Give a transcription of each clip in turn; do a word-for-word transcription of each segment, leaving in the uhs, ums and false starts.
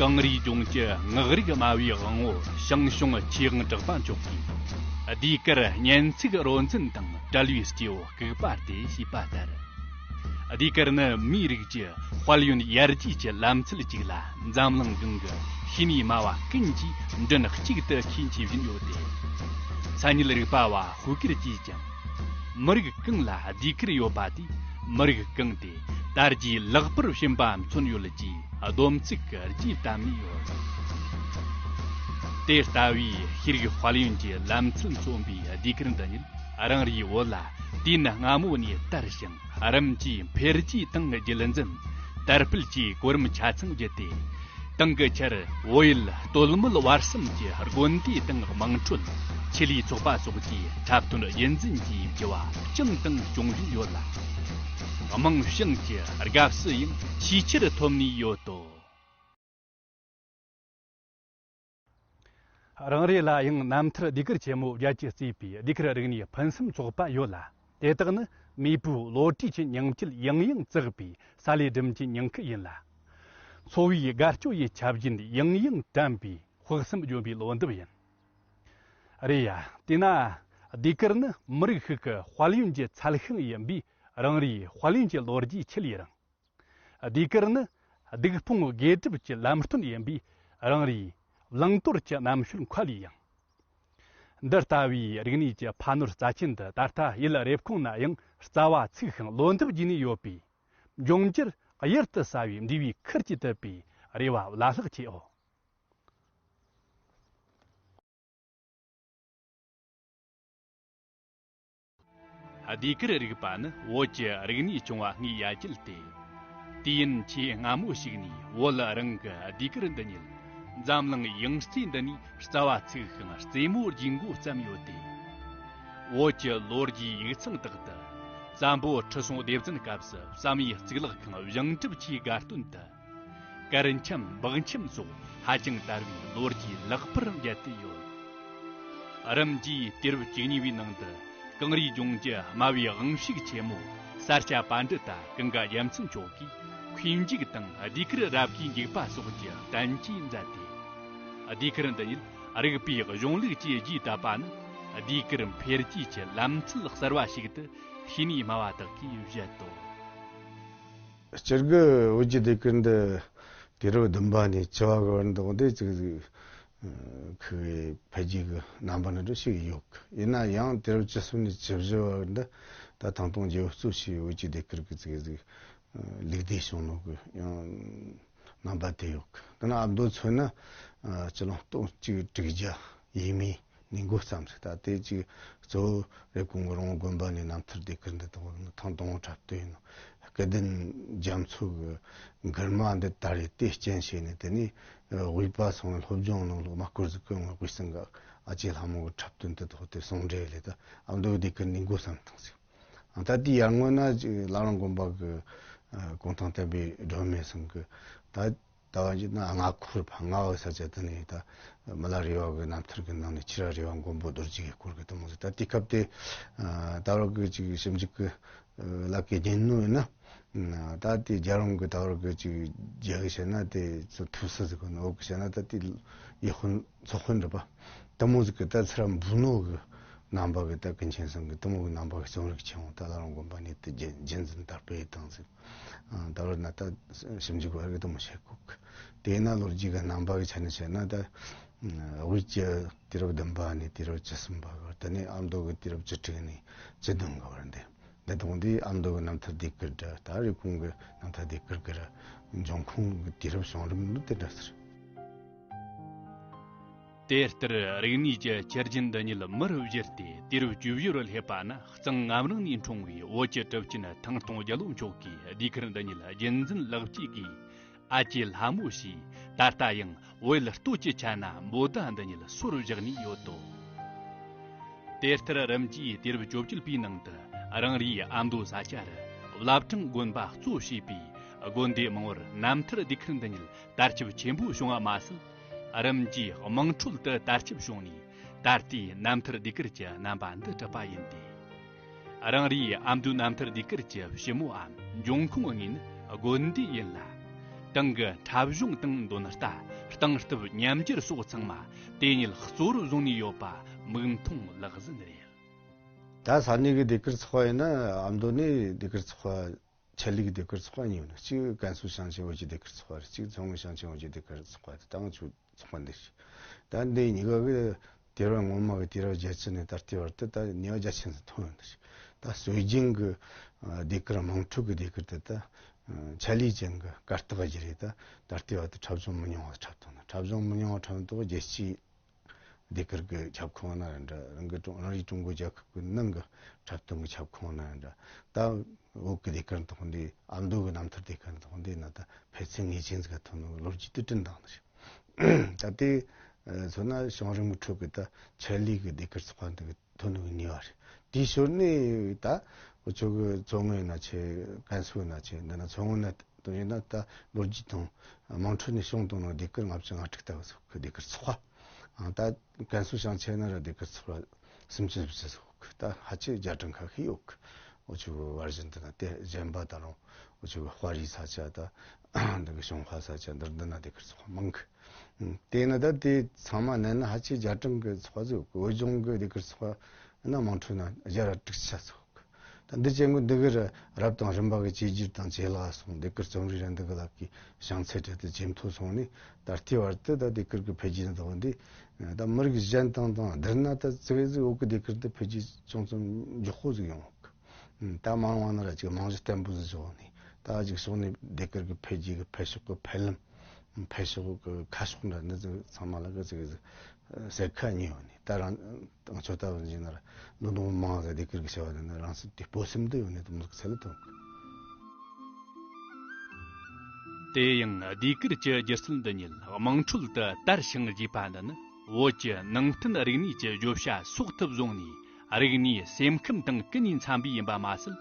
གངས་རིའི་ལྗོངས་ཀྱི་ངག་རིག་སྨྲ་བའི་དབང་བོ་ཞང་ཞུང་ཆོས་དབང་གྲགས་པ་མཆོག་གིས་ཟློས་གར་སྙན་ཚིག་རོ་འཛིན་དང་བྲལ་བའི་སྐྱེས་བུ་ལྐུགས་པ་སྟེ་ཞེས་པ་ལྟར། ཟློས་གར་ནི་མིའི་རིགས་ཀྱི་དཔལ་ཡོན་ཡར་རྒྱས་ཀྱི་ལམ་ཚུལ་ཅིག་ལ། འཛམ་གླིང་གང་གི་ཤེས་ནུས་སྨྲ་བ་ཀུན་གྱིས་མགྲིན་གཅིག་ཏུ་མཁྱེན་ཆེ་བཞིན་ཡོད་དེ། མཚན་ཉིད་རིག་པ་བ་ཧུ་ཀིར་གྱིས་ཀྱང་། མི་རིགས་གང་ལ་ཟློས་གར་ཡོད་པ་དེས་མི་རིགས་གང་དེ་དར་རྒྱས་ལེགས་པར་ཕྱིན་པ་མཚོན་ཡོད་ཅེས་སྡོམ་ཚིག་གི་རྒྱས་བཏབ་ནས་ཡོད། དེ་ལྟ་བུའི་ཤེས་རིག་དཔལ་ཡོན་གྱི་ལམ་ཚུལ་མཚོན་པའི་ཟློས་གར་འདི་ཉིད་རང་རེའི་བོད་ལ་དུས་ཡུན་སྔ་མོ་ནས་དར་ཞིང་། རིམ་གྱིས་འཕེལ་རྒྱས་དང་རྒྱུད་འཛིན། དར་སྤེལ་གྱི་གོ་རིམ་ཆ་ཚང་བརྒྱུད་དེ། དེང་གི་ཆར་བོད་ཡུལ་སྟོད་སྨད་བར་གསུམ་གྱི་དགོན་སྡེ་དང་དམངས་ཁྲོད། ཆེད་ལས་ཚོགས་པ་སོགས་ཀྱིས་འཁྲབ་སྟོན་རྒྱུད་འཛིན་གྱིས་བགྱི་བ་བསྐྱངས་དང་སྐྱོང་བཞིན་ཡོད་ལ། དམངས་ཞེང་གི་དགའ་བསུ་ཡང་ཆེས་ཆེར་ཐོབ་ནས་ཡོད་དོ། རང་རེ་ལ་ཡང་རྣམ་ཐར་ཟློས་གར་ཆེན་མོ་བརྒྱད་ཀྱིས་གཙོས་པའི་ཟློས་གར་རིག་གནས་ཕུན་སུམ་ཚོགས་པ་ཡོད་ལ། དེ་དག་ནི་མེས་པོའི་བློ་གྲོས་ཀྱི་ཉིང་བཅུད་ཡང་ཡང་བརྩེགས་པའི་ས་ལེ་སྦྲམ་གྱི་ཉིང་ཁུ་ཡིན་ལ། འཚོ་བའི་དགའ་སྐྱོ་ཡི་ཆབ་རྒྱུན་ཡང་ཡང་དྲན་པའི་དཔག་བསམ་ལྗོན་པའི་ལོ་འདབ་ཡིན། རེད་ཡ། དེས་ན་ཟློས་གར་ནི་མི་རིགས་ཤིག་གི་དཔལ་ཡོན་གྱི་ཚལ་ཤིང་ཡིན་པས། རང་རེའི་དཔལ་ཡོན་གྱི་ལོ་རྒྱུས་ཆེད་ལས་རང་། ཟློས་གར་ནི་སྡིག་སྤོང་དགེ་སྒྲུབ་ཀྱི་ལམ་སྟོན་ཡིན་པས། རང་རེའི་བླང་དོར་གྱི་རྣམ་དཔྱོད་མཁའ་ལས་ཡངས། འདི་ལྟ་བུའི་རིག་གནས་ཀྱི་ཕ་ནོར་རྩ་ཆེན་འདི་ད་ལྟ་ཡུལ་རེབ་གོང་ན་ཡང་རྩ་བ་ཚུགས་ཤིང་ལོ་འདབ་རྒྱས་ནས་ཡོད་པས། འབྱུང་འགྱུར་གཡུར་དུ་ཟ་བའི་འབྲས་བུའི་ཁུར་གྱིས་དུད་པའི་རེ་བ་བླ་ལྷག་ཆེའོ། ཟློས་གར་རིག་པ་ནི་བོད་ཀྱི་རིག་གནས་སྐྱོང་བ་ལྔའི་ཡ་གྱལ་ཏེ། དུས་ཡུན་ཆེས་སྔ་མོ་ཞིག་ནས་བོད་རང་གི་ཟློས་གར་འདི་ཉིད་འཛམ་གླིང་ཡང་རྩེ་འདི་ནས་རྩ་བ་ཚུགས་ཤིང་རྩེ་མོ་རྒྱས་འགོ་བརྩམས་ཡོད་དེ། བོད་ཀྱི་ལོ་རྒྱུས་ཡིག་ཚང་དག་ཏུ་བཙན་པོ་ཁྲི་སྲོང་ལྡེ་བཙན་སྐབས་སུ་བསམ་ཡས་གཙུག་ལག་ཁང་བྱང་གྲུབ་ཆོས་དགའ་སྟོན་དུ། གར་འཆམ་འབག་འཆམ་སོགས་ཧ་ཅང་དར་བའི་ལོ་རྒྱུས་ལེགས་པར་མཇལ་དུ་ཡོད། རིམ་གྱིས་དུས་རབས་བཅུ་གཉིས་པའི་ནང་དུ་གངས་རིའི་ལྗོངས་ཀྱི་སྨྲ་བའི་དབང་ཕྱུག་ཆེན་མོ་ས་སྐྱ་པཎྜི་ཏ་ཀུན་དགའ་རྒྱལ་མཚན་མཆོག་གིས་འཁོན་འཇུག་དང་ཟློས་གར་རབ་ཀྱིས་འཇུག་པ་སོགས་ཀྱི་བསྟན་བཅོས་མཛད་དེ། ཟློས་གར་འདི་ཉིད་རིག་པའི་གཞུང་ལུགས་ཀྱི་རྒྱས་བཏབ་པ་ནི་ཟློས་གར་འཕེལ་རྒྱས་ཀྱི་ལམ་ཚུལ་གསར་བ་ཞིག་ཏུ་ཤེས་ནུས་སྨྲ་བ་དག་གིས་བཞེད་དོ། སྤྱིར་གྱི་བོད་ཀྱི་ཟློས་གར་འདི་དུས་རབས་བདུན་པ་ནས་བཅུ་བ་གི་བར་འདུག་སྟེ་ཅིག་ཅིག་ཁུ་བའི་འཕེལ་རྒྱས་ཀྱི་རྣམ་པ་འདྲ་འདྲ་ཞིག་ཡོད་གི། ཡིན་ན་ཡང་དུས་རབས་བཅུ་གསུམ་ནས་བཅུ་བཞི་བར་འདི་ད་ཐང་སྟོང་རྒྱལ་པོ་གཙོ་བྱས་བོད་ཀྱི་ཟློས་གར་གྱི་ཅིག་ཅིག་ལུགས་བསྡུས་བྱུང་ནོ་གི་ཡང་རྣམ་པ་དེ་ཡོད་གི། དེ་ན་ཨ་མདོ་མཚོན་ན་སྤྱི་ལོ་སྟོང་གཅིག་དྲུག་བརྒྱ་ཡས་མས། ནས་འགོ་བརྩམས་ཟིག་ད་དེ་ཅིག་གཙོ་བོ་རེབ་གོང་གི་རོང་བོ་དགོན་པ་ནས་རྣམ་ཐར་ཟློས་གར་འདི་དག་ཐང་སྟོང་འཁྲབ་སྟོན་ཡིན་ནོ། སྐལ་ལྡན་རྒྱ་མཚོ་གི་མགུར་མ་འདི་དར་རེ་དེ་རྐྱེན་བྱས་ནས། དེ་ནས་དབུས་པ་སོང་བའི་སློབ་སྦྱོང་ནང་ལོག་མ་སྐོར་ཟིག་གི་དབུས་གཙང་གི་ཨ་ཅེ་ལྷ་མོ་གི་འཁྲབ་སྟོན་དེ་དག་དེ་ཟུང་འབྲེལ་ལས་ད་ཨ་མདོ་ཟློས་གར་ནས་འགོ་བརྩམས་བཏང་ཟིག་ད་དེའི་ཡར་སྔོན་ན་ཅིག་བླ་བྲང་དགོན་པ་གི་གུང་ཐང་བསྟན་པའི་སྒྲོན་མེ་ཚང་གི་ད། ད་བར་གྱི་ན་རྔ་འཁོར་བ་རྔ་བ་ས་ཆ་དེ་ནས་ད་མི་ལ་རས་པ་གི་རྣམ་ཐར་གི་ནང་ནས་ཁྱི་ར་རས་པ་མགོན་པོ་རྡོ་རྗེ་གི་སྐོར་གི་དེ་མོ་ཟིག་ད་དེ་སྐབས་དེ་ད་རོག་གི་ཅིག་ཞིབ་འཇུག་གི་ལག་གི་རྒྱན་ནོ་ཡིན་ན་ད་དེ་རྒྱལ་རོང་གི་ད་རོག་གི་ཅིག་རྒྱལ་གི་བྱས་ན་དེ་ཚོ་ཐུབ་སི་ཟིག་གི་ནོ་གི་བྱས་ན་ད་དེ་ཡེ་ཧོན་ཚོ་ཧོན་རེད་པ། དེ་མོ་ཟིག་གི་ད་ཚུར་འབུལ་ནོ་གི་རྣམ་པ་གི་ད་ཀུན་མཁྱེན་ཚང་གི་དེ་མོ་གི་རྣམ་པ་གི་རྩོམ་རིག་ཆེན་མོ་ད་བླ་བྲང་དགོན་པ་ནས་དེ་རྒྱན་རྒྱན་འཛིན་དར་སྤེལ་བཏང་ཟིག་ད་བར་ན་ད་ཞིབ་འཇུག་བར་གི་དེ་མོ་བྱེད་གོ་གི། དེས་ན་ལོ་རྒྱུས་ཀྱི་རྣམ་པ་གི་ཆ་ནས་བཤད་ན་ད་དབུས་ཀྱི་དུས་རབས་བདུན་པ་ནས་དུས་རབས་བཅུ་གསུམ་པ་བར། དེ་ནས་ཨ་མདོ་གི་དུས་རབས་བཅུ་དྲུག་ནས་བཅུ་བདུན་གི་བར་འདི་འདི་དང་འདི་ཨ་མདོ་གི་རྣམ་ཐར་ཟློས་གར་འདྲ། ད་རེབ་གོང་གི་རྣམ་ཐར་ཟློས་གར་གི་འབྱུང་ཁུངས་ཀྱི་དུས་རབས་བྱུང་རིམ་ནི་དེ་འདྲ་ཟེར། དེ་ལྟར་རིག་གནས་ཀྱི་ཆུ་རྒྱུན་འདི་ཉིད་མུར་བཞུར་ཏེ་དུས་རབས་བཅུ་བཞི་རུ་སླེབས་པ་ན། གཙང་ངམ་རིང་ནས་འཁྲུངས་པའི་བོད་ཀྱི་གྲུབ་ཆེན་ཐང་སྟོང་རྒྱལ་པོ་མཆོག་གིས་ཟློས་གར་འདི་ཉིད་རྒྱུན་འཛིན་ལེགས་བཅོས་ཀྱིས་ཨ་ཅེ་ལྷ་མོ་ཞེས་ད་ལྟ་ཡང་བོད་སྟོད་ཀྱི་ཆ་ན་འབོད་བརྡ་འདི་ཉིད་སོར་བཞག་ནས་ཡོད་དོ། དེ་ལྟར་རིམ་གྱིས་དུས་རབས་བཅོ་བརྒྱད་པའི་ནང་དུ་རང་རེའི་ཨ་མདོ་ས་ཆ་རུ་བླ་བྲང་དགོན་པ་གཙོ་བྱས་པའི་དགོན་སྡེ་མང་བོར་རྣམ་ཐར་ཟློས་གར་འདི་ཉིད་དར་ཁྱབ་ཆེན་པོ་བྱུང་བ་མ་ཟད། རིམ་གྱིས་དམངས་ཁྲོད་དུ་དར་ཁྱབ་བྱུང་ནས། ད་ལྟའི་རྣམ་ཐར་ཟློས་གར་གྱི་རྣམ་པ་འདི་གྲུབ་པ་ཡིན་ཏེ། རང་རེའི་ཨ་མདོའི་རྣམ་ཐར་ཟློས་གར་གྱི་ཕྱི་མོའམ་འབྱུང་ཁུངས་དངོས་ནི་དགོན་སྡེ་ཡིན་ལ། ཏང་གི་འཁྲབ་གཞུང་དང་འདོན་རྟ། སྟངས་སྟབས་ཉམས་འགྱུར་སོགས་ཚང་མ་དེ་ཉིད་གཙོ་བོར་བཟུང་ནས་ཡོད་པ་མིག་མཐོང་ལག་ཟིན་རེད། ད་ས་གནས་ཀྱི་ཟློས་གར་ཚོགས་པ་ཡིན་ན་ཨ་མདོ་ནས་ཟློས་གར་ཚོགས་པ། ཆེད་ལས་ཀྱི་ཟློས་གར་ཚོགས་པ་གཉིས་ཡོད་ན། གཅིག་ཀན་སུའུ་ཞིང་ཆེན་བོད་ཀྱི་ཟློས་གར་ཚོགས་པ་རེད། གཅིག་མཚོ་སྔོན་ཞིང་ཆེན་བོད་ཀྱི་ཟློས་གར་ཚོགས་པ་རེད། ད་ང་ཚོ་ཚོགས་པ་འདི་རེད། ད་འདི་གཉིས་ཀ་གི་དུས་རབས་སྔོན་མ་གི་དུས་རབས་བརྒྱད་ཅུ་ནས་ད་ལྟའི་བར་དུ་ད་ནུས་པ་རྒྱ་ཆེན་ཙམ་ཐོན་ཡོད་ནི་རེད། ད་སྲོལ་རྒྱུན་གྱི་ཨ་ཟློས་གར་དམངས་ཁྲོད་ཀྱི་ཟློས་གར་དེ་ད་ཨ་ཆེད་ལས་ཅན་གྱི་གར་སྟེགས་ཤིག་རེད། ད་ད་ལྟའི་བར་དུ་འཁྲབ་གཞུང་མི་ཉུང་བ་འཁྲབ་བཏང་ནི། འཁྲབ་གཞུང་མི་ཉུང་བ་འཁྲབ་མདོག་རྒྱལ་སྤྱིའི་ཟློས་གར་གྱི་ཁྱབ་ཁོངས་ན་ར་འདྲ། རང་གི་ཀྲུང་རང་རེའི་ཀྲུང་གོ་རྒྱལ་ཁབ་ཀྱི་ནང་གི་འཁྲབ་སྟོན་གྱི་ཁྱབ་ཁོངས་ན་ར་འདྲ། ད་བོད་ཀྱི་ཟློས་གར་ཐོག་འདི། ཨ་མདོ་གི་རྣམ་ཐར་ཟློས་གར་ཐོག་འདི་ན་ད་འཕེལ་ཚད་ངེས་ཅན་ཟིག་ག་ཐོན་ནོ་ལོ་རྒྱུས་དེ་བྲིས་བཏང་ནི་རེད། ད་དེ་མཚོན་ན་བྱུང་རིམ་གྱི་ཁྲོད་ཀྱི་ད་ཆེད་ལས་ཀྱི་ཟློས་གར་ཚོགས་པ་འདི་གི་ཐོན་ནོ་གི་ནུས་པ་རེད། དེའི་ཞོར་ནས་ད་འུ་ཆོ་གི་མཚོ་སྔོན་ན་ཆེ། ཀན་སུའུ་ན་ཆེ། འདི་ན་མཚོ་སྔོན་ན་དོན་ཡིན་ན་ད་ལོ་རྒྱུས་དང་དམངས་ཁྲོད་ནས་བྱུང་བཏང་ནོ་ཟློས་གར་ལྔ་བཅུ་ང་དྲུག་ལྟ་བུ་ཟིག་གི་ཟློས་གར་ཚོགས་པ། ཨང་། ད་ཀན་སུའུ་ཞིང་ཆེན་ན་ར་ཟློས་གར་ཚོགས་པ་སུམ་ཅུ་བཞི་བཅུ་ཟིག་གི། ད་ཧ་ཅང་རྒྱ་གྲམ་ཁ་ཤས་ཡོད་གི། འུ་ཆོ་གི་བར་གཞི་འདི་ན་དེ་གཞན་པ་ད་རུང་འུ་ཆོ་གི་དཔའ་རིས་ས་ཆ། ད་འདི་གི་ཞུན་ཧྭ་ས་ཆ་འདིར་འདི་ན་ཟློས་གར་ཚོགས་པ་མང་གི། ཨང་། དེ་ནི་ད་དེ་ཚང་མ་བསྣན་ན་ཧ་ཅང་རྒྱ་གྲམ་གི་ཚོགས་པ་ཟིག་ཡོད་གི། བོད་ལྗོངས་གི་ཟློས་གར་ཚོགས་པ་ན་དམངས་ཁྲོད་ན་བརྒྱ་ར་དྲུག་ཅུ་ཙམ་ཡོད་གི། ད་འདི་ཅན་གྱི་འདི་གི་ར་རབ་དང་རིམ་པ་གི་བཅོས་བསྒྱུར་དང་ཇེ་ལེགས་སོང་། ཟློས་གར་རྩོམ་རིག་ར་འདི་གི་ལག་གི་བྱང་ཚད་འཕྲལ་དུ་ཇེ་མཐོ་སོང་ནས། ད་ལྟའི་བར་དུ་ད་ཟློས་གར་གྱི་འཕེལ་རྒྱས་འདི་འདི་ད་མི་རིགས་གཞན་དང་དང་བསྡུར་ན་ད་ཙི་གེ་ཟིག་བོད་ཀྱི་ཟློས་གར་འདི་འཕེལ་རྒྱས་ཅུང་ཙམ་མགྱོགས་པོ་ཟིག་ཡོང་གི། ད་མ་འོངས་པ་ན་ར་ཅིག་རྨང་གཞི་བརྟན་པོ་ཟིག་བཞག་ནས། ད་ཅིག་ཕྱོགས་ནས་ཟློས་གར་གྱི་འཕེལ་རྒྱས་ཀྱི་འཕེལ་ཕྱོགས་ཀྱི་འཕེལ་ལམ། འཕེལ་ཕྱོགས་ཀྱི་ཁ་ཕྱོགས་འདྲ་འདི་ཚོ་ཚང་མ་ལ་གི་ཅིག་གཟེར་ཁ་ཉོས་ཡོད་ནས། ད་རང་ང་ཚོ་ལྟ་བུ་ཡིན་ན་ར་ལོ་ནོ་མང་ཟེར་ཟློས་གར་གྱི་བྱ་བ་འདི་ནི་རང་སེམས་དེ་སྤོ་སེམས་འདི་ཡོད་ནས་དུ་མི་ཚེ་ལ་ཐོན་གི། དེ་ཡང་ཟློས་གར་གྱི་སྒྱུ་རྩལ་འདི་ཉིད་དམངས་ཁྲོད་དུ་དར་ཞིང་རྒྱས་པ་འདི་ནི། བོད་ཀྱི་ནང་བསྟན་རིག་གནས་ཀྱི་བརྗོད་བྱ་སྲོག་ཏུ་བཟུང་ནས། རིག་གནས་སེམས་ཁམས་དང་ཀུན་ནས་འཚམ་པས་ཡིན་པ་མ་ཟད།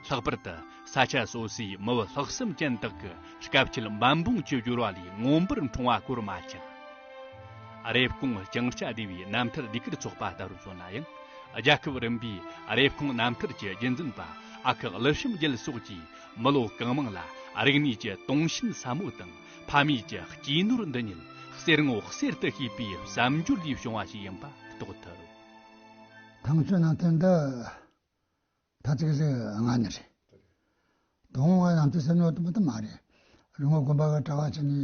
ལྷག་པར་དུ་ས་ཆ་སོ་སོའི་མི་བུ་ལྷག་བསམ་ཅན་དག་གི་དཀའ་སྤྱད་འབད་འབུངས་ཀྱི་སྦྱོར་བ་ལས་མངོན་པར་འཁྲུངས་པ་གོར་མ་ཆག། རེབ་གོང་ལྕང་སྐྱ་སྡེ་བའི་རྣམ་ཐར་ཟློས་གར་ཚོགས་པ་ལྟ་བུར་མཚོན་ན་ཡང་། རྒྱལ་ཁབ་རིམ་པའི་རེབ་གོང་རྣམ་ཐར་གྱི་རྒྱུན་འཛིན་པ་ཨ་ཁུ་ཀླུ་བྱམས་རྒྱལ་སོགས་ཀྱིས་མི་ལོ་གང་མང་ལ་རིག་གནས་ཀྱི་དུང་ཞེན་ཟབ་མོ་དང་ཕ་མེས་ཀྱི་སྐྱེས་ནོར་འདི་ཉིད་གསེར་དངོས་གསེར་དུ་ཤེས་པའི་བསམ་སྦྱོར་ལས་བྱུང་བ་ཞིག་ཡིན་པ་རྟོགས་ཐུབ། ཐང་ཆུ་ནང་བསྟན་འདི་ད་ཅིག་ཟིག་སྔ་ནི་རེད། དང་པོ་ང་རྣམ་ཐར་ཟེར་ནོ་དེ་མོ་དེ་མ་རེད། རི་བོ་དགོན་པ་གི་གྲྭ་བ་ཆེ་ནི་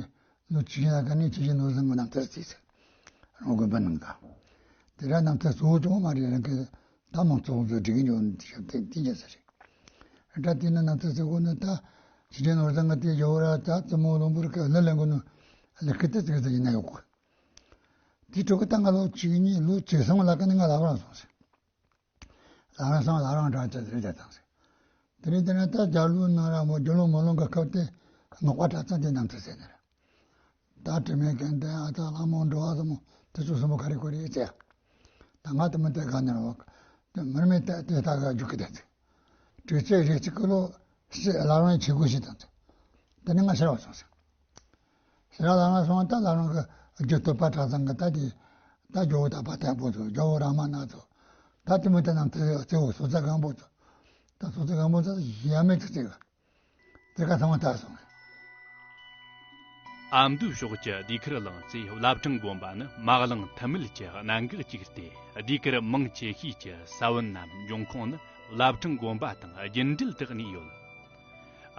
ལོ་བཅུ་བཞི་ལ་ཀ་ནས་ཆོས་རྗེ་ནོར་བཟང་གི་རྣམ་ཐར་བརྩིས་ཟེར། རི་བོ་དགོན་པ་ནང་ག་དེ་ར་རྣམ་ཐར་གཙོ་བོ་ཅུང་མ་རེད། རང་གི་ད་མང་གཙོ་བོ་ཚོ་སྒྲིག་གི་ཉོ་ནི་དེ་དེ་དེ་ཉེ་ས་རེད། ད་དེ་ནི་རྣམ་ཐར་ཟེར་གོ་ནི་ད་ཆོས་རྗེ་ནོར་བཟང་གི་དེ་ཇོ་བོ་ར་ད་བཙུན་མོ་བློན་པོ་ར་གི་གླུ་ལེན་གོ་ནི་ལེགས་སྐྱེས་དེ་ཟེར་གི་ཟེར་ཡིན་ན་ཡོད་གོ། དེ་འཕྲོ་གི་ད་ང་ལོ་བཅུ་གཉིས་ལོ་བཅུ་གསུམ་ལ་ཀ་ནས་ང་ལ་བར་སོང་ཟེར། ལ་རང་སང་ལ་རང་གྲགས་ཅན་རེད་དེ་དང་ཟེར། དེ་རིང་དེ་ནས་ད་རྒྱ་ལོའི་ནང་ར་མོ་རྒྱུ་ལོ་མོ་ལོང་གི་སྐབས་དེ་ངག་པ་གྲྭ་ཚང་དེ་རྣམ་ཐར་ཟེར་ནི་རེད། ད་དྲི་མེད་དགེ་ལྡན་ཨ་ཙ་ལྷ་མོ་འགྲོ་བ་ཟེར་མོ་དེ་ཚོ་ཟེར་མོ་ག་རེ་གོ་རེ་ཡིན་ཟེར་ཡ། ད་ང་དེ་མོ་དེ་ག་ནས་ར་བ་དེ་མི་རྨས་དེ་དེ་ད་ག་རྒྱུག་གི་དེ་ཚེ། དྲུག་ཅུ་རེ་གཅིག་གི་ལོ་ཤི་ལ་རང་ཆེ་གོ་ཤི་དང་ཚེ། དེ་ནས་ང་ཤི་ར་བ་སོང་ཟེར། ཤི་ར་ལ་རང་སོང་ད་ལ་རང་གི་རྒྱུ་སྟོད་པ་གྲྭ་ཚང་གི་ད་དེ་ད་ཇོ་བོ་དག་པ་བརྟན་པོ་ཚོ་ཇོ་བོ་ར་མ་ན་ཚོ་ད་དེ་མོ་དེ་རྣམ་ཐར་གཙོ་བོ་སོ་ཙ་སྒམ་པོ་ཚོ་ད་སོ་ཙ་སྒམ་པོ་ཚོ་ཡ་མེད་ཚིག་ཚིག་གི་དེ་ག་ཚང་མ་ད་སོང་། ཨ་མདོའི་ཕྱོགས་ཀྱི་ཟློས་གར་བླངས་ཚེ་བླ་བྲང་དགོན་པ་ནི་མ་བླངས་ཐབས་མེད་ཀྱི་གནད་འགག་ཅིག་སྟེ། ཟློས་གར་མང་ཆེ་ཤོས་ཀྱི་ས་བོན་ནམ་འབྱུང་ཁུངས་ནི་བླ་བྲང་དགོན་པ་དང་རྒྱུན་འབྲེལ་དུ་གནས་ཡོད།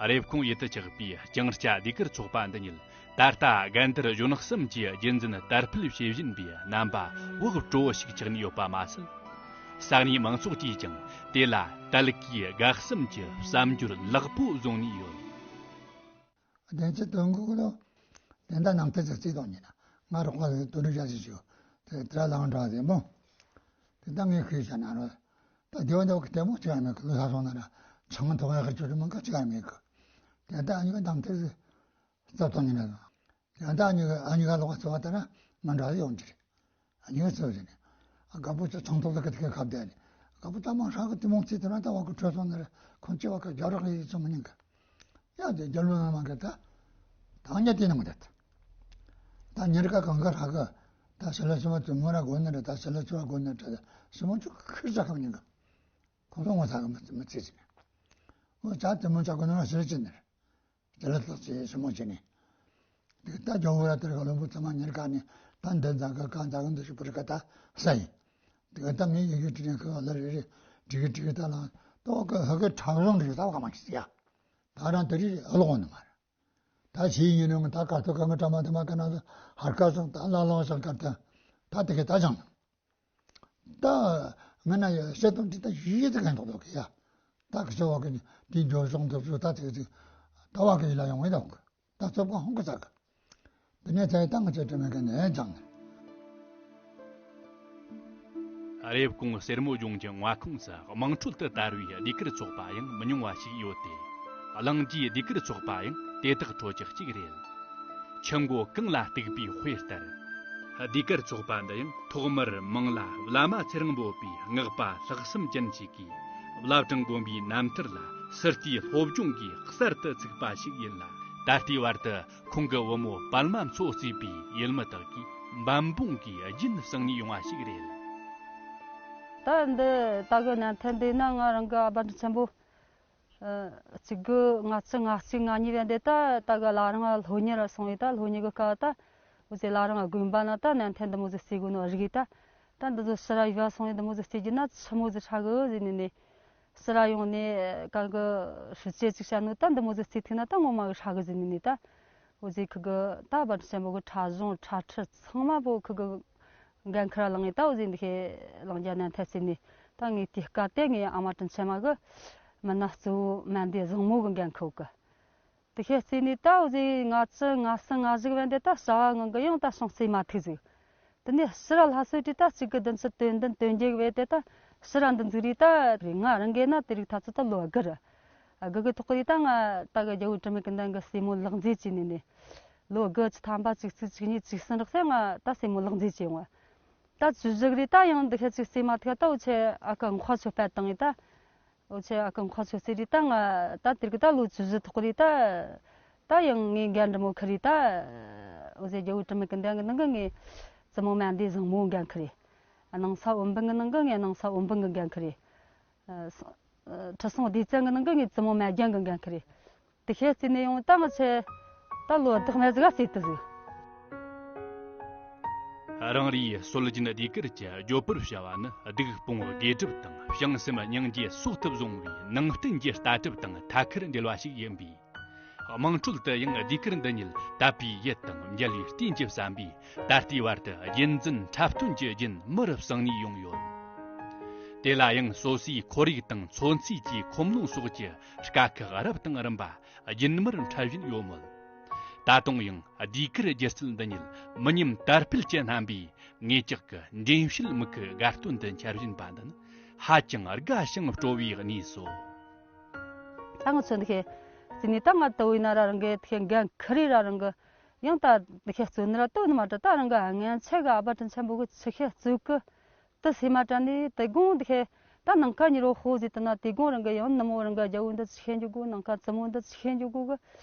རེབ་གོང་ཡུལ་དུ་ཆགས་པའི་ལྕང་སྐྱ་ཟློས་གར་ཚོགས་པ་འདི་ཉིད་ད་ལྟ་དགའ་ལྡན་གཞོན་གསུམ་གྱི་རྒྱུན་འཛིན་དར་སྤེལ་བྱེད་བཞིན་པའི་རྣམ་པ་བག་སྤྲོ་བོ་ཞིག་ཆགས་ནས་ཡོད་པ་མ་ཟད། ས་གནས་མང་ཚོགས་ཀྱིས་ཀྱང་དེ་ལ་དལ་གྱིས་དགའ་བསམ་གྱི་བསམ་སྦྱོར་ལེགས་པོ་བཟུང་ནས་ཡོད། བདེན་ཚིག་དོན་གོ་ལོ། དེ་འདྲ་རྣམ་ཐར་ཅིག་བརྩིས་དང་ཉིན་ང་རོགས་པ་དོན་འགྲུབ་བྱ་ཞིག་ཞུ། དེ་དེ་ལ་ལང་འདྲ་ཟེར་མོ། དེ་ད་ངས་ཤེས་བྱ་ན་རོ། ད་སྡེ་བ་འདི་བ་གི་ལྟད་མོ་ཅིག་ཡང་མེད་གི། ལོ་ས་སོང་ན་ར་ཆང་ཐོག་ཡག་གི་ཅོ་ཅོ་མང་ག་ཅིག་ཡང་མེད་གི། དེ་ད་ཨ་ཉི་ག་རྣམ་ཐར་ཟིག་བརྩབས་དང་ཉིན་ན། ཡང་ད་ཨ་ཉི་ག་ཨ་ཉི་ག་ལོག་བརྩི་བ་ལྟ་ན་མ་འདྲ་ཡོང་གི་རེད། ཨ་ཉི་ག་བརྩི་བ་ཟེར་ནས། ཨ་དགའ་པོ་ཅིག་ཚང་ཐོག་ལ་གི་དེ་ག་ཁ་བསྡད་ནས། དགའ་པོ་ད་མང་ཧྲག་གི་དེ་མོ་བརྩིས་དེ་ར་ད་བ་གི་འཕྲོད་སོང་ན་ར་ཁོང་ཅི་བ་གི་རྒྱ་རོགས་ཡིན་ཚོ་མི་ཉན་གི། ཡ་དེ་རྒྱ་ལོ་ན་མ་གི་ད། ད་ཉ་དེ་ནང་གི་ད། ད་ཉེར་ཀ་གང་ག་ཧྲག་གི། ད་ཞི་ལ་ཞི་མ་བཙུན་མོ་ར་དགོན་ནི་རེད། ད་ཞི་ལ་ཞི་བ་དགོན་ནི་རེད། ད་ཞི་མོ་ཅུ་ཁིར་ཅག་གང་ཉན་གི། ཁོང་ཚོ་ངོ་ཚ་གི་མི་མི་ཚེ་ཟིན། འོ་ཅག་དེ་མོ་ཅག་གི་ནང་ལ་ཞི་ལ་ཅི་ནི་རེད། ཅི་ལ་ལྟག་ཅི་ཞི་མོ་ཅི་ནི། དེ་ད་ཇོ་བོ་ར་དེར་ག་ལོ་བུ་ཚང་མ་ཉེར་ཀ་ནས་ད་འདི་འཛག་གི་ག་འཛག་གི་འདི་ཞིག་པུ་རི་ཀ་ད་ས་ཡིན། དེ་ད་མི་ཡི་གེ་དྲི་ནས་ཁ་ལ་རེ་རེ་དྲི་གི་དྲི་གི་ད་ལ་ཏོག་གི་ཧ་གི་ཁྲག་རླུང་རེ་ད་བ་མ་ཤི་ཡ། ད་རང་དེ་རེ་ཨ་ལོག་ནི་མ་རེད། ད་ཕྱིའི་ཉིན་རུང་ད་ཀ་ཏོ་གང་གི་གྲ་མ་དེ་མ་ཀ་ན་ཧར་ཀ་སང་ད་ལ་ལོང་སང་ཀ་ད་ད་དེ་གི་ད་ཅང་ད་ང་ན་ཡ་བཤད་དོན་དེ་ད་ཡི་ཡི་ད་གན་ཐོག་ཐོག་གི་ཡ། ད་གི་ཚོ་བ་གི་དེ་འབྱོར་སོང་ཐུབ་སོ་ད་དེ་དེ་ད་བ་གི་ཡི་ལ་ཡོང་བའི་ད་ད་ཚོ་བ་ཧོང་གི་ཚ་གི། དེ་ནས་ཚ་ཡི་ད་ང་ཚོ་དྲི་མེད་གི་ནས་ཅང་ནས། རེབ་གོང་སེར་མོ་ལྗོངས་ཀྱི་མངའ་ཁོངས་སུ་དམངས་ཁྲོད་དུ་དར་བའི་ཟློས་གར་ཚོགས་པ་ཡང་མི་ཉུང་བ་ཞིག་ཡོད་དེ། གླིང་རྗེའི་ཟློས་གར་ཚོགས་པ་ཡང་དེ་དག་ཁྲོད་ཀྱི་གཅིག་རེད། ཆུ་མགོ་གངས་ལ་གཏུགས་པའི་དཔེ་ལྟར། ཟློས་གར་ཚོགས་པ་འདི་ཡང་ཐོག་མར་མང་ལ་བླ་མ་ཚེ་རིང་འབོད་པའི་སྔགས་པ་ལྷག་བསམ་ཅན་ཞིག་གིས་བླ་བྲང་དགོན་པའི་རྣམ་ཐར་ལ་སི་ཏུའི་སློབ་སྦྱོང་གིས་གསར་དུ་ཚུགས་པ་ཞིག་ཡིན་ལ། ད་ལྟའི་བར་དུ་ཁོང་གི་བུ་མོ་པདྨ་མཚོ་གཙོས་པའི་ཡུལ་མི་དག་གིས་འབད་འབུངས་ཀྱིས་རྒྱུན་བསྲིངས་ནས་ཡོང་བ་ཞིག་རེད། ད་འདི་ད་གི་ནན་ཐན་འདི་ན་ང་རང་གི་ཨ་ཕ་དྲིན་ཆེན་པོ་གཅིག་དགུ་ལྔ་བཅུ་ང་གཅིག་ང་གཉིས་བན་དེ་ད་ད་གི་ལ་རང་སློབ་གཉེར་སོང་བས། ད་སློབ་གཉེར་གི་སྐབས་ད་འུ་ཚོའི་ལ་རང་དགོན་པ་ན་ད་ནན་ཐན་འདི་མོ་ཟིག་རྩེ་དགོས་ནོ་རིག་ད། ད་འདི་ཚོ་ཕྱི་ར་ཡུལ་སོང་བས་འདི་མོ་ཟིག་རྩེ་རྒྱུ་ན་ཆི་མོ་ཟིག་ཧྲ་གི་ཟེར་ནས་ནས། ཕྱི་ར་ཡོང་ནས་གང་གི་ཧྲུའུ་ཅི་ཅིག་བཤད་ནོ་ད་འདི་མོ་ཟིག་རྩེ་ཐུབ་ན་ད་ངོ་མ་གི་ཧྲ་གི་ཟེར་ནས་ནས་ད། འུ་ཚོའི་ཁུ་གི་ད་བར་ཆེན་པོ་གི་ཁྲ་གཞུང་ཁྲ་ཁྲི་ཚང་མ་བོ་ཁུ་གི་འགན་ཁུར་བླངས་ངེ་ད་འུ་ཚོའི་འདི་ཁའི་ལང་རྒྱ་ནན་ཐེ་ཟེར་ནས་ད་ངས་དེ་སྐབས་དེ་ངའི་ཨ་མ་དྲིན་ཆེན་མ་གི་མི་སྣ་གཙོ་བོ་མན་དེ་བཟང་མོ་གི་འགན་ཁུར་གི། དེ་ཁའི་རྩེ་ནས་ད་འུ་ཚོའི་ང་ཚོ་ང་སི་ང་གཞུག་བན་དེ་ད་བྱ་བ་ངང་གི་ཡང་ད་སོང་རྩེ་མ་ཐུག་ཟིག། དེ་ནས་ཕྱི་ར་ལྷ་སོ་དྲི་ད་གཅིག་གི་བདུན་ཅུ་དོན་བདུན་དོན་བརྒྱད་གི་བས་དེ་ད་ཕྱི་ར་འདི་འཛུགས་རིས་ད་རེད། ང་རང་གི་ན་དེ་རིགས་ཐ་ཚོ་ད་ལོ་དགུ་རེད། དགུ་གི་ཐོག་གི་ད་ང་ད་གི་རྒྱལ་བོ་དྲི་མེད་ཀུན་ལྡན་གི་སྲས་མོ་ལག་མཛེས་བྱས་ནས་ནས་ལོ་དགུ་བཅུ་ཐམ་པ་བཅུ་གཅིག་བཅུ་གཉིས་བཅུ་གསུམ་རག་སེ་ང་ད་སྲས་མོ་ལག་མཛེས་བྱས་ཡོང་བ། ད་བཅུ་བཞི་གི་རིས་ད་ཡང་འདི་ཁ་ཅིག་རྩེ་མ་ཐུག་ད་འུ་ཆེ་ཨ་ཁུ་མཁར་ཆུ་སྤད་བཏང་ངེ་ད། འུ་ཆེ་ཨ་ཁུ་མཁར་ཆུ་རྩེ་རིས་ད་ང་ད་དེ་རིགས་ད་ལོ་བཅུ་བཞི་ཐོག་རིས་ད། ད་ཡང་ངའི་འགན་འདྲ་མོ་ཁུར་རིས་ད། འུ་ཟེ་རྒྱལ་བོ་དྲི་མེད་ཀུན་ལྡན་གི་ནང་གི་ངའི་བཙུན་མོ་མན་དེ་བཟང་མོ་འགན་ཁུར་རིས། ནང་ས་འོན་འབུམ་གི་ནང་གི་ངའི་ནང་ས་འོན་འབུམ་གི་འགན་ཁུར་རིས། ཁྲི་སྲོང་ལྡེ་བཙན་གི་ནང་གི་ངའི་བཙུན་མོ་མན་རྒྱན་གི་འགན་ཁུར་རིས། དེ་ཤེས་རྩིས་ནས་ཡོང་ད་ང་ཆེ་ད་ལོ་བདག་མེད་ཟིག་ག་རྩིས་དུ་ཟིག། རང་རེའི་སྲོལ་རྒྱུན་ཟློས་གར་གྱི་བརྗོད་པར་བྱ་བ་ནི་སྡིག་སྤོང་དགེ་སྒྲུབ་དང་བྱང་སེམས་སྙིང་རྗེ་སོགས་ཐུབ་བཟུང་བའི་ནང་བསྟན་གྱི་ལྟ་གྲུབ་དང་ཐད་ཀར་འབྲེལ་བ་ཞིག་ཡིན་པས། དམངས་ཁྲོད་དུ་ཡང་ཟློས་གར་འདི་ཉིད་དད་པའི་ཡིད་དང་འཇལ་བའི་རྟེན་གྱི་བསམ་པས་ད་ལྟའི་བར་དུ་རྒྱུན་འཛིན་འཁྲབ་སྟོན་གྱི་རྒྱུན་མུ་རུ་བསྲིངས་ནས་ཡོང་ཡོད། དེ་ལ་ཡང་སོ་སོའི་ཁོར་ཡུག་དང་མཚོན་ཚོས་ཀྱི་ཁོམ་ལོང་སོགས་ཀྱི་དཀའ་ཁག་རབ་དང་རིམ་པ་རྒྱུན་མར་འཕྲད་བཞིན་ཡོད་མོད། ད་དུང་ཡང་ཟློས་གར་སྒྱུ་རྩལ་འདི་ཉིད་མི་ཉམས་དར་འཕེལ་གྱི་རྣམ་པས་ངེད་ཅག་གི་འདྲེན་བྱེད་མིག་གི་དགའ་སྟོན་དུ་འཆར་བཞིན་པ་འདི་ནི་ཧ་ཅང་དགའ་ཞིང་སྤྲོ་བའི་གནས་སོ། ད་ང་ཚོ་འདི་ཁའི་རྩིས་ནས་ད་ང་ལྟ་བུ་ཡིན་ན་ར་རང་གི་དེ་ཁའི་འགན་ཁུར་རེ་ར་རང་གི་ཡང་ད་འདི་ཁའི་རྩོད་ནི་ར་ལྟོས་ནི་མ་དྲ་ད་རང་གི་ངན་ཆད་གི་ཨ་ཕ་དྲིན་ཆེན་པོ་གི་ཆི་ཁའི་རྩོད་གི་དེ་སེམས་མ་དྲན་ནས་དེ་དགོང་དེ་ཁའི་ད་ནང་ཁ་ཉི་རོ་ཧོ་ཟིག་དེ་ན་དེ་དགོང་རང་གི་ཡང་ནུ་མོ་རང་གི་རྒྱལ་བོ་འདི་ཆི་ཁའི་འཇུག་གོ། ནང་ཁ་བཙུན་མོ་འདི་ཆི་ཁའི་འཇུག་གོ་གི་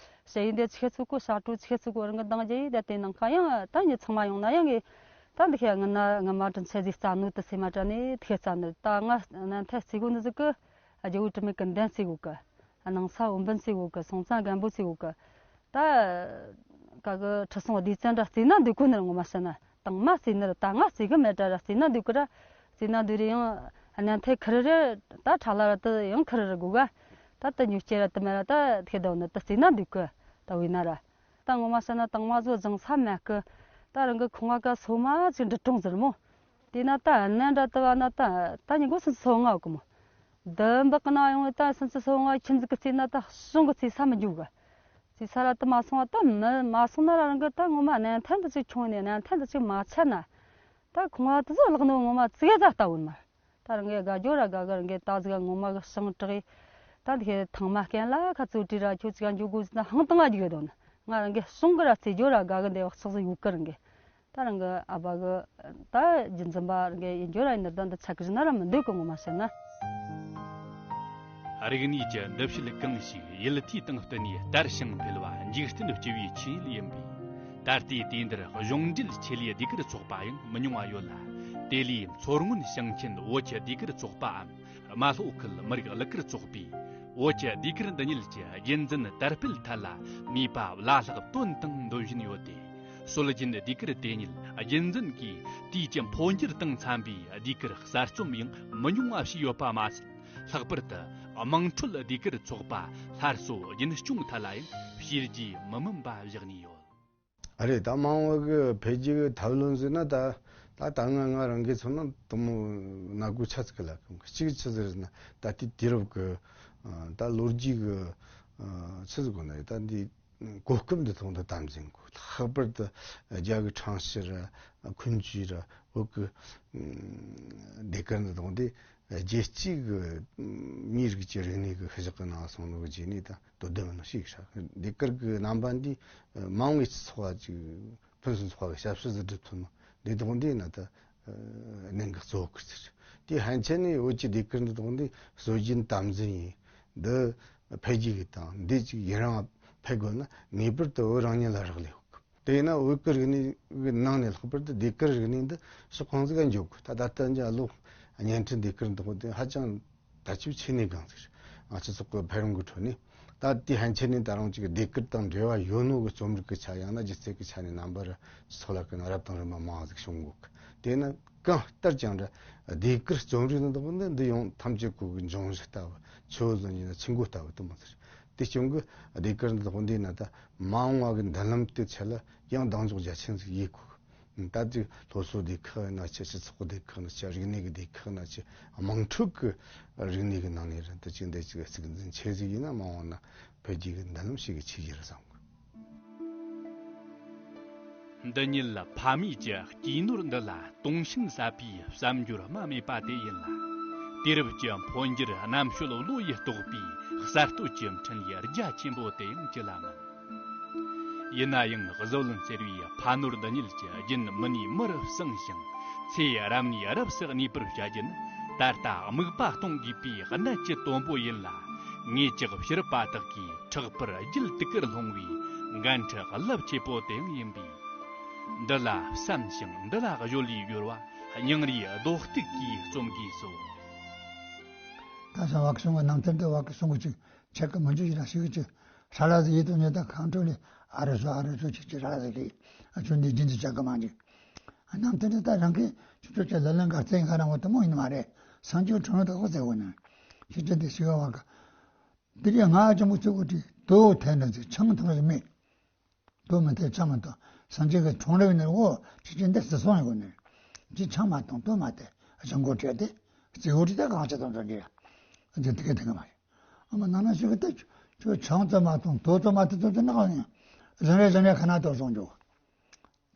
ཞ་ཡི་འདི་ཆི་ཁའི་ཚུགས་གོ། ཤ་ཀྲུ་ཆི་ཁའི་ཚུགས་གོ། རང་གི་འདང་རྒྱ་ཡི་ད་དེ་ནང་ཁ་ཡང་ད་ཉི་ཚང་མ་ཡོང་ན་ཡང་གི་ད་འདི་ཁའི་ང་ན་ང་མ་དྲིན་ཆེ་ཟིག་རྩ་ནོ་དེ་སེམས་མ་དྲན་ནས་དེ་ཁའི་རྩ་ནོ་ད་ང་ན་མཐའ་རྩི་གོ་ནི་ཟིག་གི་རྒྱལ་བོ་དྲི་མེད་ཀུན་ལྡན་རྩི་གོ་གི། ནང་ས་འོན་འབུམ་རྩི་གོ་གི། སྲོང་བཙན་སྒམ་པོ་རྩི་གོ་གི། ད་ག་གི་ཁྲི་སྲོང་ལྡེ་བཙན་འདྲ་རྩིས་ན་འདུག་གོ་ནི་ར་ངོ་མ་བཤད་ན་དང་མ་རྩིས་ནི་ར་ད་ང་རྩིས་གི་མེད་དྲ་ར་རྩིས་ན་འདུག་གི་ར། རྩིས་ན་འདུག་རེ་ཡང་གནས་མཐའི་ཁུར་རེ་ད་ཁྲ་ལ་ར་དུ་ཡང་ཁུར་རེ་དགོ་ག། ད་དུ་ཉུ་སྐྱེ་ར་དུ་མེད་ར་ད་ཐེ་དོ་ནི་དུ་རྩིས་ན་འདུག་གི། ད་བས་ན་ར་ད་ངོ་མ་བཤད་ན་དང་མ་བཟོ་སྦྱང་ས་མེད་གི། ད་རང་གི་ཁང་བ་ཀ་སོ་མ་ཅིག་འབྲི་གྲོང་ཟེར་མོ། དེས་ན་ད་གནས་འདྲ་དུ་བ་ན་ད་ད་ཉིན་གུང་སུམ་ཅུ་སོ་ལྔ་གི་མོ། འདི་འབག་གི་ན་ཡོང་ད་སུམ་ཅུ་སོ་ལྔ་ཁྱིམ་ཟིག་གི་རྩིས་ན་ད་གཞུང་གི་རྩིས་ས་མི་འཇུག་གི། རྩིས་ས་ར་དུ་མ་སོང་བ་ད་མི་མ་སོང་ན་ར་རང་གི་ད་ངོ་མ་གནས་མཐའ་འདི་ཅིག་ཁྱོང་ནས་གནས་མཐའ་འདི་ཅིག་མ་ཆད་ན། ད་ཁང་བ་དུ་ཟོ་ལག་ནོ་ངོ་མ་ཙི་གེ་ཟ་ལྟ་བུ་མ། ད་རང་གི་དགའ་འགྱོ་ར་དགའ་གི་རང་གི་ད་ཟིག་ངོ་མ་གི་ཞིང་དྲག་ཡི། ད་འདི་ཁའི་ཐང་མ་སྐན་ལ་ཁ་ཚུར་བྲིས་ར་ཁྱོད་ཅིག་འཇུག་དགོས་ཟིན་ན་ཧང་དང་ང་འཇུག་ཡོད་དོ་ན་ང་རང་གི་གཞུང་གི་ར་རྩིས་འགྱོ་ར་དགའ་གི་འདི་བག་ཆགས་སུ་ཡོད་གི་རང་གི། ད་རང་གི་ཨ་ཕ་གི་ད་རྒྱུན་འཛིན་པ་རང་གི་ཡིན་འགྱོ་ར་ཡིན་ན་ད་འདི་ཆ་གི་རིན་ན་ར་མི་འདོད་གི་ངོ་མ་བཤད་ན། རིག་གནས་ཀྱི་འདུ་ཤེས་གང་ཞིག་ཡུལ་དུས་དང་བསྟུན་ནས་དར་ཞིང་འཕེལ་བ་འཇིག་རྟེན་སྤྱི་བོའི་ཆོས་ཉིད་ཡིན་པས། ད་ལྟའི་དུས་འདིར་གཞུང་འབྲེལ་ཆེད་ལས་ཟློས་གར་ཚོགས་པ་ཡང་མི་ཉུང་བ་ཡོད་ལ། དེ་ལས་མཚོ་སྔོན་ཞིང་ཆེན་བོད་ཀྱི་ཟློས་གར་ཚོགས་པའམ་རྨ་ལྷོ་ཁུལ་མི་རིགས་གླུ་གར་ཚོགས་པས་ བོད་ཀྱི་ཟློས་གར་འདི་ཉིད་ཀྱི་རྒྱུན་འཛིན་དར་སྤེལ་ཐད་ལ་ནུས་པ་བླ་ལྷག་བཏོན་དང་འདོན་བཞིན་ཡོད་དེ། སྲོལ་རྒྱུན་ཟློས་གར་དེ་ཉིད་རྒྱུན་འཛིན་གྱིས་དུས་ཀྱི་འཕོ་འགྱུར་དང་འཚམ་པའི་ཟློས་གར་གསར་རྩོམ་ཡང་མི་ཉུང་བ་ཞིག་ཡོད་པ་མ་ཟད། ལྷག་པར་དུ་དམངས་ཁྲོད་ཟློས་གར་ཚོགས་པ་སླར་གསོ་རྒྱུན་སྐྱོང་ཐད་ལ་ཡང་བྱས་རྗེས་མི་དམན་པ་བཞག་ནས་ཡོད། ཨ་རེད། ད་མ་འོངས་པ་གི་འཕེལ་རྒྱས་ཀྱི་ཐབས་ལམ་ཟེར་ན། ད་ད་ད་ང་ང་རང་གི་ཚོ་ན་དུ་མོ་ན་གུ་ཆ་ཚིག་ལ་གང་གི་གཅིག་ཆི་ཟེར་ན། ད་དེ་དུས་རབས་ཀྱི་ད་ལོ་རྒྱུས་ཀྱི་ཆི་ཟེར་གོ་ན། ད་འདི་གོ་སྐབས་འདི་ཐོག་ཏུ་དམ་འཛིན་དགོས། ལྷག་པར་དུ་རྒྱ་གི་ཁྲང་ཞི་ར་ཁུན་ཅི་ར་བོད་ཀྱི་ཟློས་གར་འདི་ཐོག་འདི་རྒྱལ་སྤྱིའི་གི་མིའི་རིགས་ཀྱི་རིག་གནས་ཀྱི་ཤུལ་བཞག་གི་ནང་སོང་ནོ་གི་རྗེས་ནས་ད་དོ་དམ་ནང་ཞུགས་ཤག་ཟློས་གར་གྱི་རྣམ་པ་འདི་མང་བའི་སྤྱི་ཚོགས་ཅིག་ཕུན་སུམ་ཚོགས་པའི་ཞབས་ཞུ་ཟིག་སྒྲུབ་ཐུབ་ནོ་འདི་དག་འདི་ན་ད་གནད་འགག་གཙོ་བོ་ཁུར་ཚུལ་དེ་ཧན་ཆེན་ནས་བོད་ཀྱི་ཟློས་གར་འདི་དག་འདི་སྲོལ་རྒྱུན་དམ་འཛིན་ཡིན། འདི་འཕེལ་རྒྱས་ཀྱི་དང་འདི་ཅིག་ཡུན་རིང་འཕེལ་དགོས་ན་ངེས་པར་དུ་བོད་རང་ཉིད་ལ་རག་ལས་ཡོད། དེས་ན་བོད་ཀྱི་རིག་གནས་ཀྱི་ནང་ནས་ལྷག་པར་དུ་ཟློས་གར་རིག་གནས་འདི་ཕྱོགས་གང་ཟིག་ག་འཇོག་དགོས། ད་ད་ལྟ་འཇའ་ལུག་བརྙན་འཕྲིན་ཟློས་གར་འདི་དག་དེ་ཧ་ཅང་ད་ཆུ་ཆེ་ནས་གང་ཟིག་རེད། ང་ཚོ་ཚོགས་པའི་འཕེལ་རིམ་གྱི་ཁྲོད་ནས་ད་དེ་ཧན་ཆེ་ནས་ད་རུང་ཅིག་ཟློས་གར་དང་འབྲེལ་བ་ཡོད་ནོ་གི་རྩོམ་རིག་གི་ཆ་ཡང་ན་སྒྱུ་རྩལ་གྱི་ཆ་ནས་རྣམ་པར་ཚོ་ལ་ཀུན་རབ་དང་རིམ་པ་མང་ཟིག་བྱུང་གོ་གི། དེས་ན་གང་ལྟར་ཀྱང་འདྲ་ཟློས་གར་རྩོམ་རིག་འདི་དག་འདི་འདི་ཡང་ཐམས་ཅད་ཀུན་གྱི་འབྱུང་བཞི་ལྟ་བུ། ཆུ་བོ་ཟིག་ཡིན་ན་ཆུ་མགོ་ལྟ་བུ་དུ་མ་ཟེར། དེ་བྱུང་གི་ཟློས་གར་འདི་དག་འདི་ན་ད་མ་འོངས་པ་གི་མདུན་ལམ་དེ་ཆེད་ལ་ཡང་གདེང་འཇོག་རྒྱ་ཆེན་ཟིག་ཡེད་དགོས། ད་དེ་སློབ་གསོ་སྡེ་ཁག་ཡིན་ན་ཆེ། སྤྱི་ཚོགས་སྡེ་ཁག་ཡིན་ན་ཆེ། རིག་གནས་ཀྱི་སྡེ་ཁག་ཡིན་ན་ཆེ། དམངས་ཁྲོད་ཀྱི་རིག་གནས་ཀྱི་ནང་ནས་རིན་དུ་ཅིག་འདི་ཅིག་གཙིགས་འཛིན་ཆེ་ཟིག་ཡིན་ན་མ་འོངས་ན་འཕེལ་རྒྱས་ཀྱི་མདུན་ལམ་ཞིག་གི་ཆེ་གི་རེད་བསམ་གི། འདི་ཉིད་ལ་ཕ་མེས་ཀྱི་སྐྱེས་ནོར་འདི་ལ་དུང་ཞེན་ཟབ་པའི་བསམ་སྦྱོར་རྨ་མེད་པ་དེ་ཡིན་ལ། དུས་རབས་ཀྱི་འཕོ་འགྱུར་རྣམ་དཔྱོད་བློ་ཡིས་རྟོགས་པའི་གསར་གཏོད་ཀྱི་འཕྲིན་ལས་རྒྱ་ཆེན་པོ་དེ་ཡང་ཅི་ལ་མིན། ཡིན་ན་ཡང་བཟོ་ལན་ཟེར་བའི་ཕ་ནོར་འདི་ཉིད་ཀྱི་རྒྱུན་མི་ནས་མི་རུ་བསྲིངས་ཤིང་ཚེ་རབས་ནས་རབས་སུ་གནས་པར་བྱ་རྒྱུ་ནི་ད་ལྟ་དམིགས་པ་གཏོང་དགོས་པའི་གནད་ཀྱི་དོན་པོ་ཡིན་ལ། ངེད་ཅག་ཕྱི་རབས་པ་དག་གིས་ཕྲག་པར་རྒྱུད་དུ་ཀར་སློང་བའི་འགན་འཁྲི་རླབས་ཆེ་པོ་དེ་ཡང་ཡིན་པས། འདི་ལ་བསམ་ཞིང་འདི་ལ་གཞོལ་ལས་སྦྱོར་བ་སྙིང་རུས་རྡོག་གཏུགས་ཀྱིས་རྩོམ་དགོས་སོ། ད་ཆ་བ་གི་གསུང་གི་ནང་དོན་དེ་བ་གི་གསུང་གི་ཅིག་ཆེ་གི་མི་འཇུ་ཞིག་ལ་ཞིག་གི་ཅིག་ཧྲ་ལ་ཟི་ཡིད་དུ་ཉེ་ད་གང་འཕྲོ་ལས་ཨ་རུ་སུ་ཨ་རུ་སུ་ཅིག་ཅིག་ཧྲ་ལ་ཟི་གི་ཨ་ཆུ་འདི་རྒྱུན་དུ་ཆག་གི་མ་འཇིག་ནང་དོན་དེ་ད་རང་གི་ཆུ་ཚོད་ཀྱི་ལ་ལན་གར་རྩེ་ང་རང་བ་དུ་མོ་ཡིན་མ་རེད། སངས་རྒྱས་ཁྲོམ་ར་དག་གོ་ཟེར་བ་ན་ཆུ་ཚོད་དེ་ཞིག་བ་གི་དེ་རིང་ང་ཅང་གི་ཚུགས་གི་དུ་དོ་ཐན་ན་ཟི་ཆང་ཐང་རི་མེད། དོ་མི་ཐེ་ཆང་མ་ཐོང་། སངས་རྒྱས་ཀྱི་ཁྲོམ་ར་བའི་ནང་འོ་ཅི་ཅི་འདི་སི་སོང་ཡོད་ནི། ཅི་ཆང་མ་ཐོང་དོ་མ་ཐེ་ཅང་གོ་བྲལ་ཏེ་རྩེ་འོ་རི་ད་གང་ཆ་ཐོང་ཐོང་གི་ཡ། འདི་དེ་ག་དེ་ག་མ་རེད། ཨ་མ་ནང་ན་ཞིག་གི་ད་ཁྱོད་ཆང་ཙམ་མ་ཐོང་དོ་ཙམ་མ་ཐེ་ཙམ་ཙམ་ན་གང་ཡིན། རང་རེ་རང་རེ་ཁ་ན་དོ་སོང་འཇོག་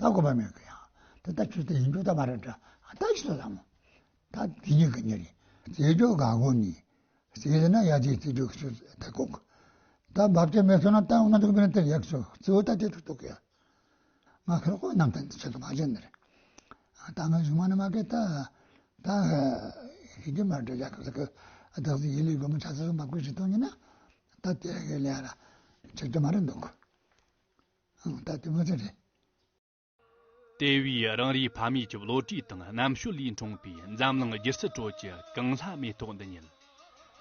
ད་གོ་བ་མེད་གི་ཡ། དེ་ད་ཁྱོད་དེ་ཡིན་འཇོག་ད་མ་རེད་འདྲ། ད་ཅི་ལ་ལ་མོ། ད་དེ་ཉིད་གི་ཉེ་རེད། རྩེ་འཇོག་ག་གོ་ནི། ཟེར་ན་ཡ་ཅིག་རྩེ་འཇོག་ཆུ་ད་ཁོག་ད་བབ་ཅེ་མེད་སོང་ན་ད་འོ་ན་འདུག་པས་ན་དེ་ཡག་སོ་གཙོ་བོ་ད་དེ་ཐུག་ཐུག་ཡ། ང་ཁེར་ཁོ་རྣམ་ཐར་འདི་ཆེད་དུ་མ་བྱས་ནི་རེད། ད་ང་གཞུང་མ་ནི་མ་གི་ད་ད་ཤི་རྒྱུ་མ་འདྲ་ཡག་གི་ཟེར་གི་བདག་ཟིག་ཡིད་ལས་སྒོ་མོ་ཆ་ས་སུ་མ་བཀོད་ཞིག་གཏོང་ཉིན་ན་ད་དེ་གི་ལས་ར་ཆེད་དུ་མ་རེད་འདུག་ད་དེ་མོ་ཟེར་རེད། དེ་བས་རང་རེའི་ཕ་མེས་ཀྱི་བློ་གྲོས་དང་རྣམ་དཔྱོད་ལས་འཁྲུངས་པའི་འཛམ་གླིང་སྒྱུ་རྩལ་ཁྲོད་ཀྱི་གངས་ལྷ་མེ་ཏོག་འདི་ཉིད།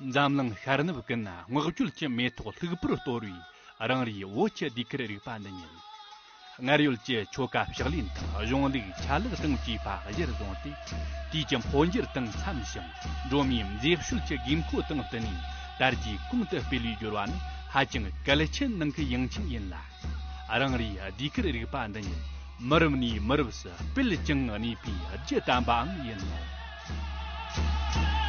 འཛམ་གླིང་ཤར་ནུབ་ཀུན་ན་བསྔགས་བརྗོད་ཀྱི་མེ་ཏོག་ལྷུག་པོར་གཏོར་བའི་རང་རེའི་བོད་ཀྱི་ཟློས་གར་རིག་པ་འདི་ཉིད། སྔར་ཡོད་ཀྱི་ཆོ་ག་ཕྱག་ལེན་དང་གཞུང་ལུགས་ཆ་ལག་དང་བཅས་པ་གཞིར་བཟུང་སྟེ། དུས་ཀྱི་འཕོ་འགྱུར་དང་འཚམ་ཞིང་སྒྲོན་མེའི་མཛེས་དཔྱོད་ཀྱི་དགོས་མཁོ་དང་བསྟུན་ནས་དར་རྒྱས་གོང་དུ་སྤེལ་བའི་སྦྱོར་བ་ནི་ཧ་ཅང་གལ་ཆེན་ནང་གི་ཡང་ཆེན་ཡིན་ལ། རང་རེའི་ཟློས་གར་རིག་པ་འདི་ཉིད་མི་རབས་ནས་མི་རབས་སུ་སྤེལ་ཅིང་གནས་པའི་རྒྱུ་དམ་པའང་ཡིན་ནོ།